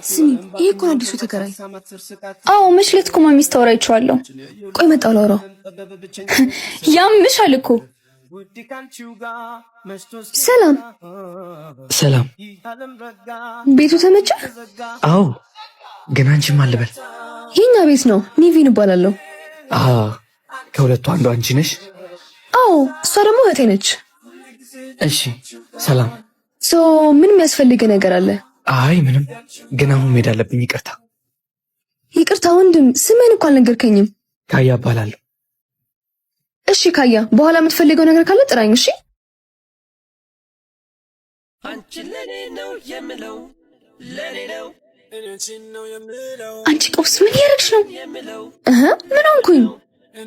ስሚ፣ ይሄ እኮ ነው አዲሱ ተከራይ። አዎ፣ መች ዕለት እኮ ማሚ ስታወራ አይቼዋለሁ። ቆይ መጣሁ ላውራው። ያምሻል እኮ። ሰላም ሰላም። ቤቱ ተመቸ? አዎ፣ ግን አንቺ ማን ልበል? የኛ ቤት ነው። ኒቪን እባላለሁ። ከሁለቱ አንዱ አንቺ ነሽ? አዎ፣ እሷ ደግሞ እህቴ ነች። እሺ፣ ሰላም። So ምን የሚያስፈልግ ነገር አለ? አይ ምንም፣ ግን አሁን መሄድ አለብኝ። ይቅርታ። ይቅርታ ወንድም፣ ስምህን እኮ አልነገርከኝም። ካያ እባላለሁ። እሺ ካያ፣ በኋላ የምትፈልገው ነገር ካለ ጥራኝ። እሺ። አንቺ ቀውስ ምን እያደረግሽ ነው? እህ ምን ሆንኩኝ?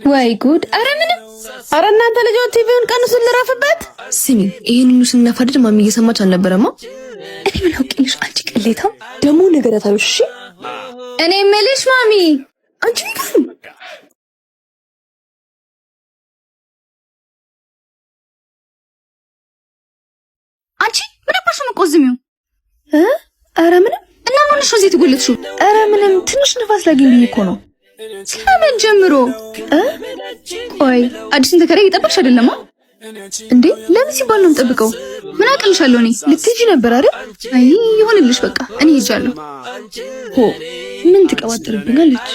ወይ ጉድ! አረ ምንም። አረ እናንተ ልጆች ቲቪውን ቀንሱ፣ ልረፍበት። ስሚ፣ ይሄን ሁሉ ስናፋድድ ማሚ እየሰማች አልነበረማ? እኔ ምን አውቄልሽ? አንቺ ቅሌታም ደግሞ ነገራታለሽ። እሺ እኔ የምልሽ ማሚ፣ አንቺ ንገሪኝ። አንቺ ምን አባሽ ነው የምትቆዝሚው? እ ኧረ ምንም። እና ምን ሆነሽ ነው እዚህ የተጎለጥሽው? ኧረ ምንም፣ ትንሽ ንፋስ ላግኝ ብዬ እኮ ነው። ከምን ጀምሮ? እ ቆይ አዲሱን ተከራይ እየጠበቅሽ አይደለማ እንዴ? ለምን ሲባል ነው የምጠብቀው? ምን አቅልሻለሁ እኔ። ልትሄጂ ነበር አይደል? አይ ይሁንልሽ፣ በቃ እኔ ሄጃለሁ። ሆ ምን ትቀባጥርብኛለች?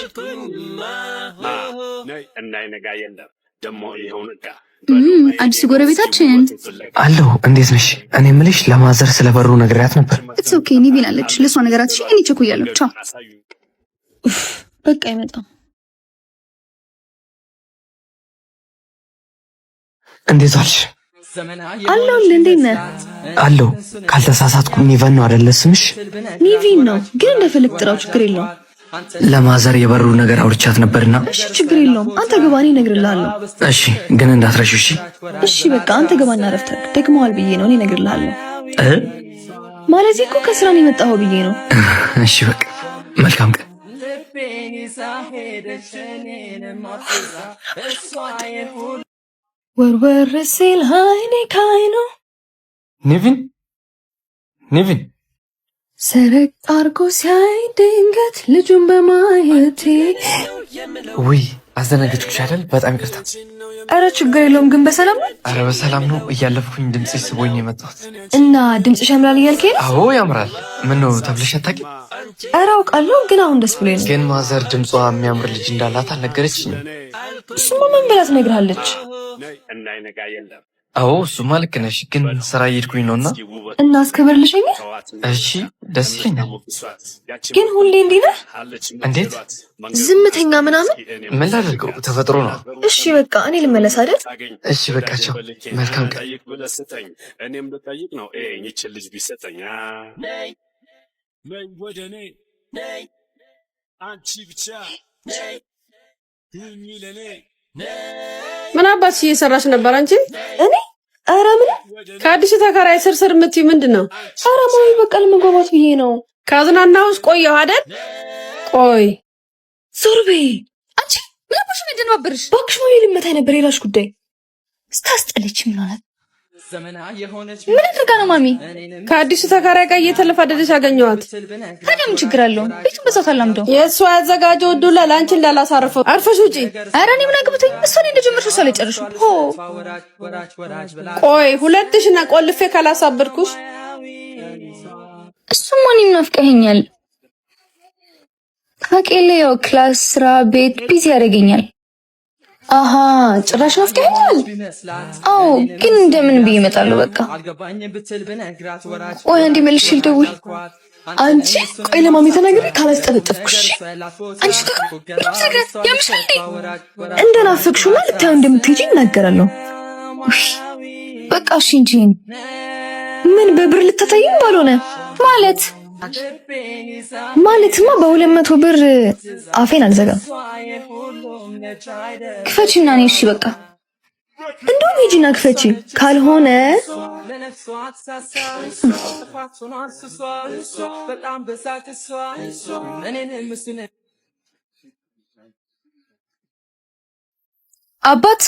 አዲሱ ጎረቤታችን አለሁ። እንዴት ነሽ? እኔ የምልሽ ለ mother ስለ በሩ ነግሬያት ነበር። It's okay፣ ኒቪን አለች። ለእሷ ነገራት። እሺ እኔ ቸኩያለሁ። ቻው። በቃ አይመጣም። እንዴት ዋልሽ? አለሁልህ። እንዴት ነህ? አለሁ። ካልተሳሳትኩ ኒቨን ነው አይደለ ስምሽ? ኒቪን ነው፣ ግን እንደፈለግ ጥራው፣ ችግር የለውም። ለ mother የበሩ ነገር አውርቻት ነበርና። እሺ ችግር የለውም። አንተ ግባ፣ እኔ እነግርልሃለሁ። እሺ፣ ግን እንዳትረሺው። እሺ። እሺ በቃ አንተ ግባና እረፍት አድርግ። ደግመዋል ብዬ ነው፣ እኔ እነግርልሃለሁ። እ ማለቴ እኮ ከስራ ነው የመጣኸው ብዬ ነው። እሺ በቃ መልካም ቀን። ወርወር ሲል አይኔ ካይኑ ኒቪን ኒቪን ሰረቅ አርጎ ሲያይ ድንገት ልጁን በማየቴ። ውይ አስደነገጥኩሽ አይደል? በጣም ይቅርታ። ኧረ ችግር የለውም። ግን በሰላም ነው? አረ በሰላም ነው። እያለፍኩኝ ድምፅሽ ስቦኝ ነው የመጣሁት። እና ድምፅሽ ያምራል እያልከኝ ነው? አዎ ያምራል። ምን ነው ተብለሽ አታውቂም? ኧረ አውቃለሁ፣ ግን አሁን ደስ ብሎኝ ነው። ግን mother ድምጿ የሚያምር ልጅ እንዳላት አልነገረችኝም። እሱማ ምን ብላ ትነግርሃለች? አዎ እሱማ ልክ ነሽ፣ ግን ስራ እየሄድኩኝ ነውና። እና እስከ በር ልሸኝህ? እሺ ደስ ይለኛል። ግን ሁሌ እንዲህ ነህ? እንዴት? ዝምተኛ ምናምን? ምን ላድርገው፣ ተፈጥሮ ነው። እሺ በቃ እኔ ልመለስ አይደል? እሺ በቃ ቻው፣ መልካም ቀን። ምን አባትሽ እየሰራሽ ነበር አንቺ? እኔ? ኧረ ምንም። ከአዲሱ ተከራይ ስር ስር የምትይው ምንድን ነው? ኧረ ማሚ በቃ ለመግባባት ብዬ ነው። ካዝናናሁሽ ቆየሁ አይደል? ቆይ ዞር በይ አንቺ። ምን አባሽ ምንድን ነው አበርሽ? እባክሽ ማሚ፣ ልመታኝ ነበር። የራስሽ ጉዳይ። ስታስጠለች። ምን ሆናት? ምን አድርጋ ነው ማሚ? ከአዲሱ ተከራይ ጋር እየተለፋደደች አገኘኋት። ታዲያ ምን ችግር አለው? ቤቱን በዛው ታላምደው። የእሷ ያዘጋጀው ዱላ ለአንቺ እንዳላሳርፈው አርፈሽ ውጪ። ኧረ እኔ ምን አግብቶኝ? እሷ እኔ እንደጀመርሽ እሷ ላይ ጨርሹ። ሆ ቆይ ሁለትሽና ቆልፌ ካላሳበድኩሽ። እሱማ እኔም ናፍቀኸኛል። ታውቂያለሽ፣ ያው class፣ ስራ፣ ቤት busy ያደርገኛል። አሃ ጭራሽ ናፍቀኸኛል። አዎ ግን እንደምን ብዬ እመጣለሁ። በቃ ቆይ አንዴ መልሼ ልደውል። አንቺ ቆይ ለማሚ ተናግሬ ካላስጠፈጠፍኩሽ። አንቺ ከካ ምንም ትነግራት ያምሻል እንዴ? እንደናፈቅሽውና ልታየው እንደምትሄጂ እናገራለሁ። በቃ እሺ እንጂ ምን በብር ልታታይም ባልሆነ ማለት ማለትማ በ200 ብር አፌን አልዘጋም። ክፈቺና እኔ እሺ በቃ እንደውም ሂጂና ክፈቺ፣ ካልሆነ አባት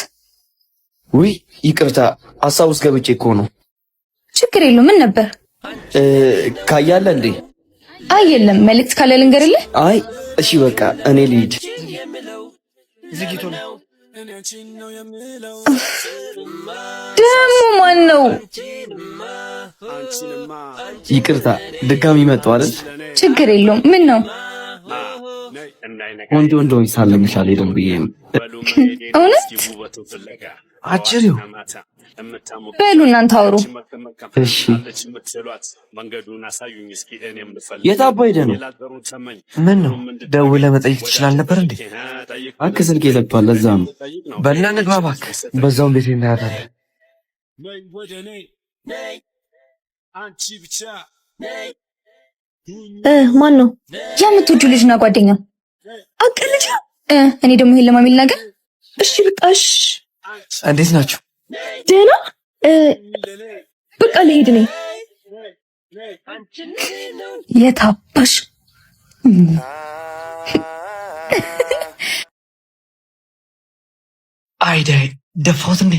ውይ ይቅርታ፣ ሀሳብ ውስጥ ገብቼ እኮ ነው። ችግር የለውም። ምን ነበር ካያለ እንዴ? አይ የለም። መልእክት ካለ ልንገርልህ። አይ እሺ በቃ እኔ ልሂድ። ደግሞ ማን ነው? ይቅርታ ድጋሚ መጣሁ አይደል? ችግር የለውም። ምን ነው ቆንጆ እንደሆንሽ ሳለምሽ አልሄድም ብዬ ነው። እውነት? አጭሪው በሉ እናንተ አውሩ። እሺ የት አባ ሄደህ ነው? ምን ነው ደውለህ መጠየቅ ትችላል ነበር እንዴ? እባክህ ስልኬ ዘግቷል። ለዛ ነው። በልና እንግባ እባክህ፣ በዛውም ቤት እናያታለን። ማን ነው የምትወጂው ልጅና ጓደኛ? አቀልጃ እኔ ደግሞ ይሄን ለማሚል ነገር። እሺ በቃ እሺ። እንዴት ናችሁ? ደህና። በቃ ልሄድ ነኝ። የታባሽ አይዳይ ደፋሁት እንዴ?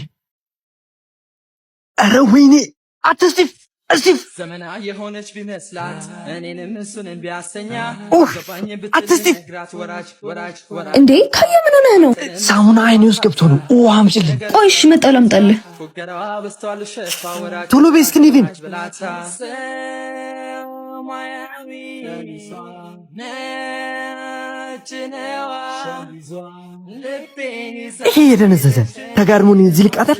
ኧረ ወይኔ! አትስቲፍ እስቲፍ ዘመና የሆነች ቢመስላት እኔንም እሱንም ቢያሰኛ አትስቲፍ እንዴ ካየ ምን ሆነህ ነው? ሳሙና አይኔ ውስጥ ገብቶ ነው። ውሃ አምጪልኝ። ቆይ እሺ፣ መጣሁ ላምጣልህ። ቶሎ በይ እስኪ ኒቪን። ይሄ የደነዘዘ ተጋድሞ እኔን እዚህ ልቃጠል?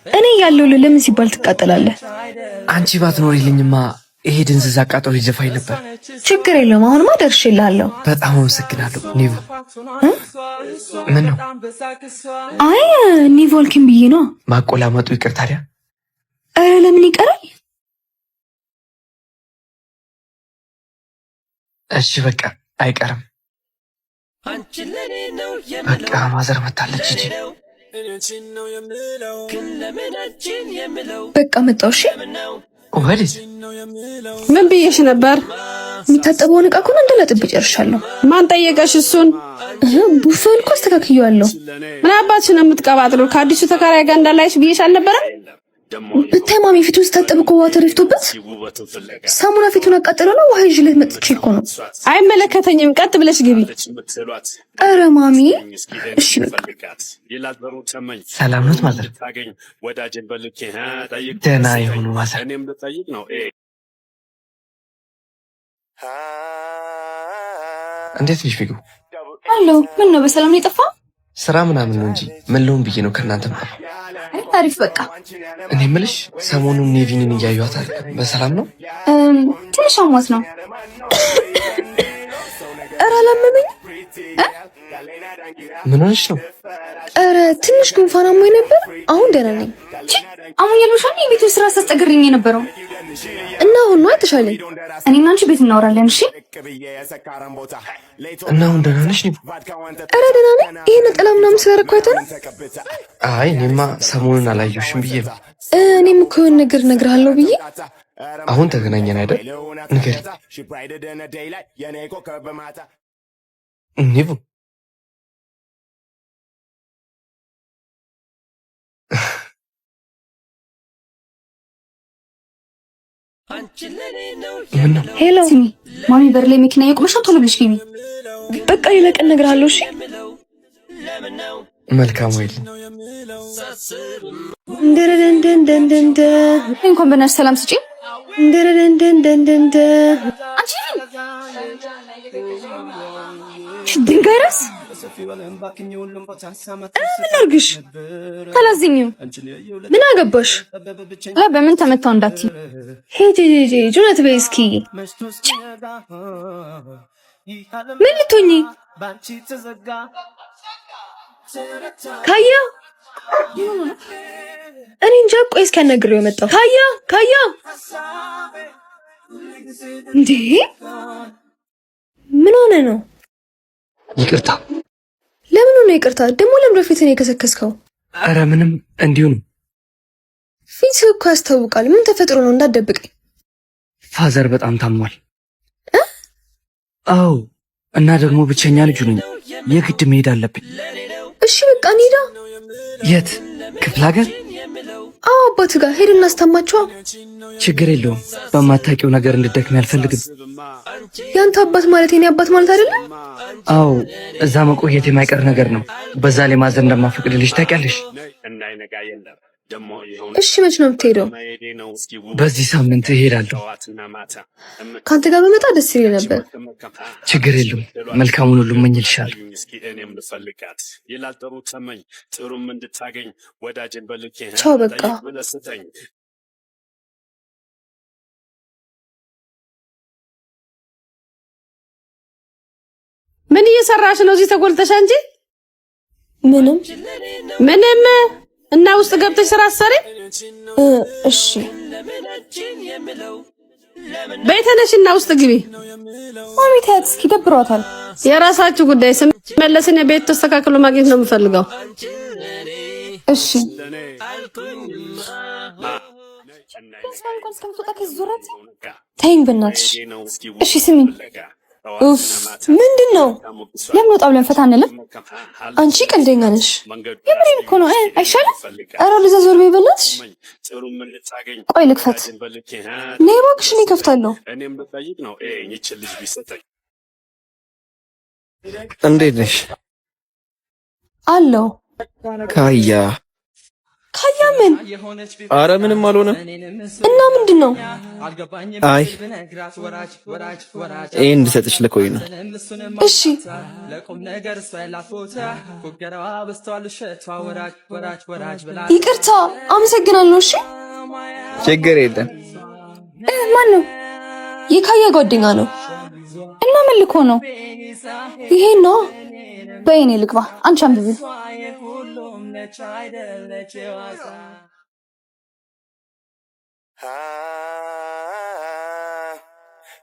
እኔ ያለው ለምን ሲባል ትቃጠላለህ? አንቺ ባትኖሪልኝማ ይሄ ድንዝዝ አቃጥሎ ይዘፋኝ ነበር። ችግር የለውም። አሁንማ ደርሼልሃለሁ። በጣም አመሰግናለሁ ኒቮ። ምን ነው? አይ ኒቮ አልከኝ ብዬ ነው። ማቆላመጡ ይቅር ታዲያ። ኧረ ለምን ይቀራል? እሺ በቃ አይቀርም። በቃ mother መታለች። ሂጂ። በቃ መጣሁ። እሺ ወዴት? ምን ብዬሽ ነበር? የሚታጠበውን እቃ እኮ እንዳላጥብ ጨርሻለሁ። ማን ጠየቀሽ እሱን? ቡፌውን እኮ አስተካክየዋለሁ። ምን አባትሽ ነው የምትቀባጥሩ? ከአዲሱ ተከራይ ጋር እንዳላይሽ ብዬሽ አልነበረም? ብታይ ማሚ ፊቱን ስታጠብ እኮ ውሃ ተደፍቶበት ሳሙና ፊቱን አቃጥሎ ነው። ውሃ ይዤለት መጥቼ እኮ ነው። አይመለከተኝም። ቀጥ ብለሽ ግቢ። ኧረ ማሚ እሺ በቃ ሰላም ኖት mother? ደህና የሆኑ mother። እንዴት ነሽ ቢጉ? አለው። ምን ነው በሰላም ነው የጠፋው? ስራ ምናምን ነው እንጂ ምን ልሁን ብዬ ነው ከእናንተ የምጠፋው። አሪፍ በቃ። እኔ የምልሽ ሰሞኑን ኔቪንን እያዩት አይደለም? በሰላም ነው? ትንሽ አሟት ነው። ኧረ አላመመኝም። ምን ሆነሽ ነው? ኧረ ትንሽ ጉንፋን አሞኝ ነበር። አሁን ደህና ነኝ። አሞኛል ብለሻል። የቤቱ ስራ ስታስጠግሪኝ የነበረው እና አሁን ነው የተሻለኝ። እኔና አንቺ ቤት እናወራለን። እሺ። እና አሁን ደህና ነሽ? ኧረ ደህና ነኝ። ይሄ ነጠላ ምናምን ስላደረኩ አይተህ ነው? አይ እኔማ ሰሞኑን አላየሁሽም ብዬ ነው። እኔም እኮ የሆነ ነገር እነግርሃለሁ ብዬ። አሁን ተገናኘን አይደል? ንገሪኝ ኒቡ። ምን ነው? Hello ስሚ ማሚ፣ በር ላይ መኪና እየቆመች ነው። ቶሎ ብለሽ ግቢ። በቃ ሌላ ቀን እነግርሃለሁ። እሺ መልካም ወይል እንደረደንደንደንደ እንኳን በእናትሽ ሰላም ስጪ። እንደረደንደንደንደ አንቺ ድንጋይ ራስ ምን ላድርግሽ? አላዝኝም። ምን አገባሽ? በምን ተመታው እንዳትዪ። ሂጂ ሂጂ ጁነት በይ እስኪ። ምን ልትሆኚ ካያ? እኔ እንጃ። ቆይ እስኪ አናግሬው የመጣው ካያ ካያ። እንዴ ምን ሆነ ነው? ይቅርታ። ለምን ሆነ ይቅርታ? ደግሞ ለምን ፊትህን የከሰከስከው? ኧረ ምንም እንዲሁ ነው። ፊትህ እኮ ያስታውቃል። ምን ተፈጥሮ ነው? እንዳትደብቀኝ። Father በጣም ታሟል። አዎ፣ እና ደግሞ ብቸኛ ልጁ ነኝ። የግድ መሄድ አለብኝ። እሺ በቃ እንሂዳ። የት? ክፍለ ሀገር? አዎ አባት ጋር ሄደን እናስታማቸዋ። ችግር የለውም። በማታውቂው ነገር እንድደክም አልፈልግም። ያንተ አባት ማለት የኔ አባት ማለት አይደለም? አዎ እዛ መቆየት የማይቀር ነገር ነው። በዛ ላይ ማዘን እንደማፈቅድልሽ ታውቂያለሽ። እሺ መች ነው የምትሄደው? በዚህ ሳምንት እሄዳለሁ። ከአንተ ጋር በመጣ ደስ ይለኝ ነበር። ችግር የለውም። መልካሙን ሁሉ እመኝልሻለሁ። ቻው በቃ። ምን እየሰራሽ ነው እዚህ ተጎልተሻ እንጂ? ምንም ምንም። እና ውስጥ ገብተሽ ስራ አትሰሪ? እሺ በይ ተነሽና ውስጥ ግቢ። ማሚ ተያት እስኪ ደብሯታል። የራሳችሁ ጉዳይ። ስመለስ እኔ ቤት ተስተካክሎ ማግኘት ነው የምፈልገው። እሺ ተይኝ በእናትሽ። እሺ ስሚኝ። ኡፍ ምንድን ነው? ለምን ወጣ ብለን ፈታ አንልም? አንቺ ቀልደኛ ነሽ። የምሬን እኮ ነው። አይሻልም? ኧረ ወደዛ ዞር በይ በእናትሽ። ቆይ ልክፈት። ነይ እባክሽ፣ እኔ እከፍታለሁ። እንዴት ነሽ? አለው ካያ ካያ ምን? አረ ምንም አልሆነም። እና ምንድን ነው? አይ ይሄን እንድሰጥሽ ልኮኝ ነው። እሺ ይቅርታ፣ አመሰግናለሁ። እሺ ችግር የለም። ማን ነው? የካያ ጓደኛ ነው። እና ምን ልኮ ነው? ይሄ ነው። በይ እኔ ልግባ፣ አንቺ አንብቢ።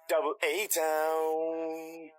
Double A down.